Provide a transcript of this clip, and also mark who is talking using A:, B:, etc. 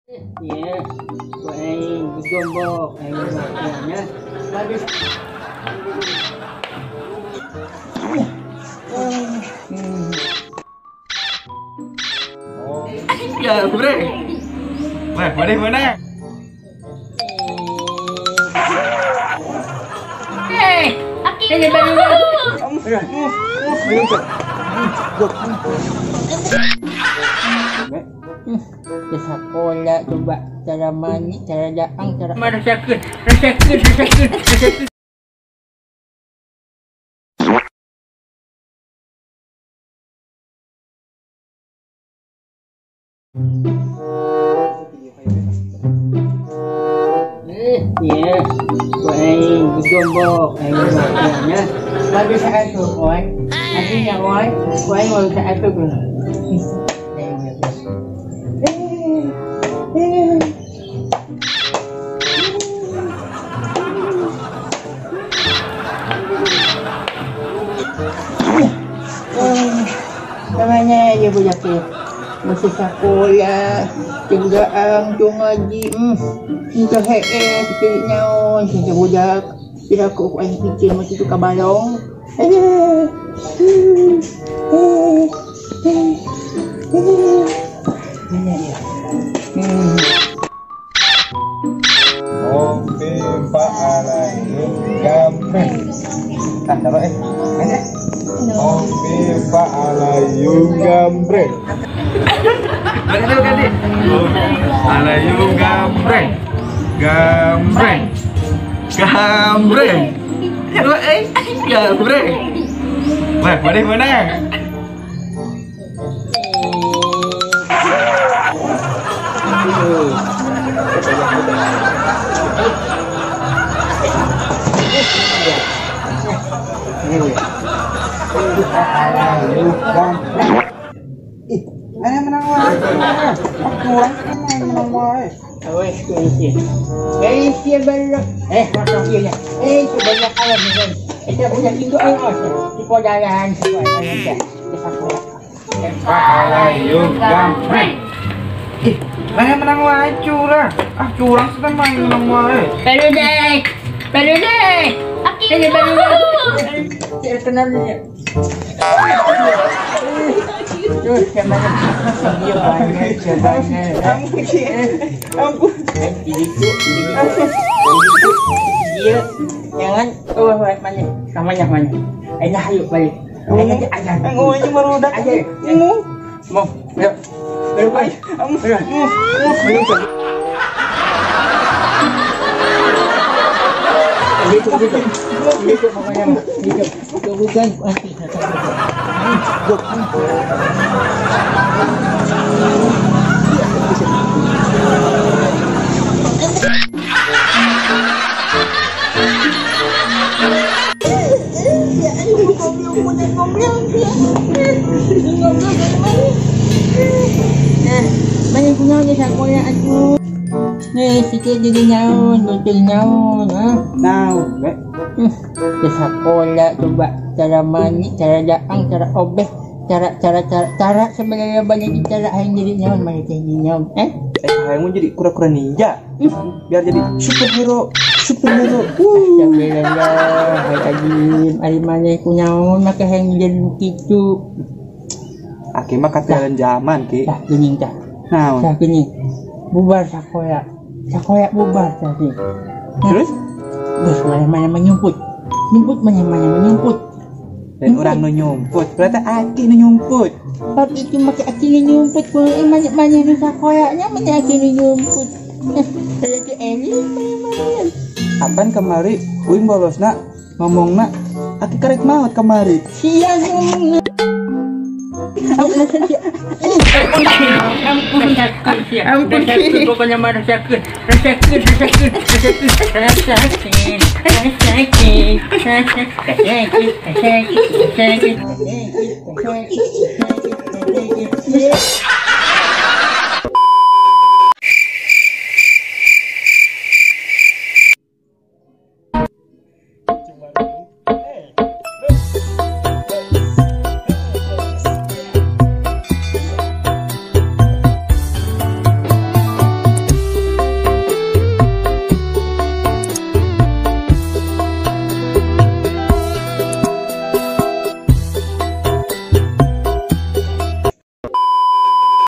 A: Yes, aing digombok aing nya. Bagus.
B: Ya, bre. Wah, boleh mana?
A: Hey, ini baru. Ke sekolah coba cara mani, cara daang, cara merasakan, rasakan, rasakan, rasakan. Yes, aing digombok aing nya. Bagus atuh koy. Artinya koy, koy mau atuh bro. Namanya ya budak ya. Masih sekolah, tinggal tu ngaji, entah heeh, kecil nyaon, si budak. Tidak aku aing kecil masih suka balong. Mana dia?
B: Oke, Pak Alayu gambreng. Ah, taruh eh. Mana? Oke, Pak Alayu gambreng. Ganti, ganti. Alayu gambreng. Gambreng. Gambreng. Ya, eh, gambreng. Wah, boleh menang.
C: Ih, mana menang wae? Kurang menang wae.
A: Wes kuisi. Eh, sia balak. Eh, masuk dia. Eh, banyak alam ni. Kita punya tinggal awas. Di podalan semua ada. Di sekolah.
B: Alayu gambreng. Ih, mana menang wae curang. Ah, curang sedang main menang wae.
A: Baludek. Baludek. Ini baludek. Saya kenal dia. Terus mana? Dia banyak, banyak.
C: Ampun, ampun.
A: Itu, dia jangan oh mana? Kamanya mana? Eh, dah ayo balik. Eh, ajar.
C: Aku baru dah.
A: Ajar. Mau, ayo. Ayo, balik. Ayo. Gitu, gitu. Gitu pokoknya. Gitu. Bukan nanti. Mana punya ni sekolah aku. Ni sikit jadi nyaun, betul nyaun, ha?
C: Naun, be.
A: Ke sekolah coba cara mani, cara daang, cara obeh, cara sebenarnya banyak cara yang jadi nyaun, mana jadi nyaun, eh?
C: Hayang jadi kura-kura ninja, biar jadi superhero, superhero.
A: Astagfirullah, hai ajim, ari mana ku nyaun maka hayang jadi kitu.
C: Aki mah ketinggalan zaman ki.
A: Tah geuning tah.
C: Naon?
A: Tah geuning. Bubar sakola. Sakola bubar tadi.
C: Terus?
A: Terus mana-mana menyumput. Nyumput mana-mana menyumput.
C: Dan orang nu nyumput, berarti aki nu nyumput.
A: Tapi itu make aki nu nyumput, mana-mana nu sakolanya mana aki nu nyumput. Ada tu Eli mana-mana.
C: Apaan kemari uing bolosna ngomongna aki karek maot kemari.
A: Siang ngomongna. Ampun, ampun, pokoknya mah rasakeun, rasakeun, rasakeun, rasakeun, rasakeun, rasakeun, rasakeun, rasakeun, rasakeun, rasakeun.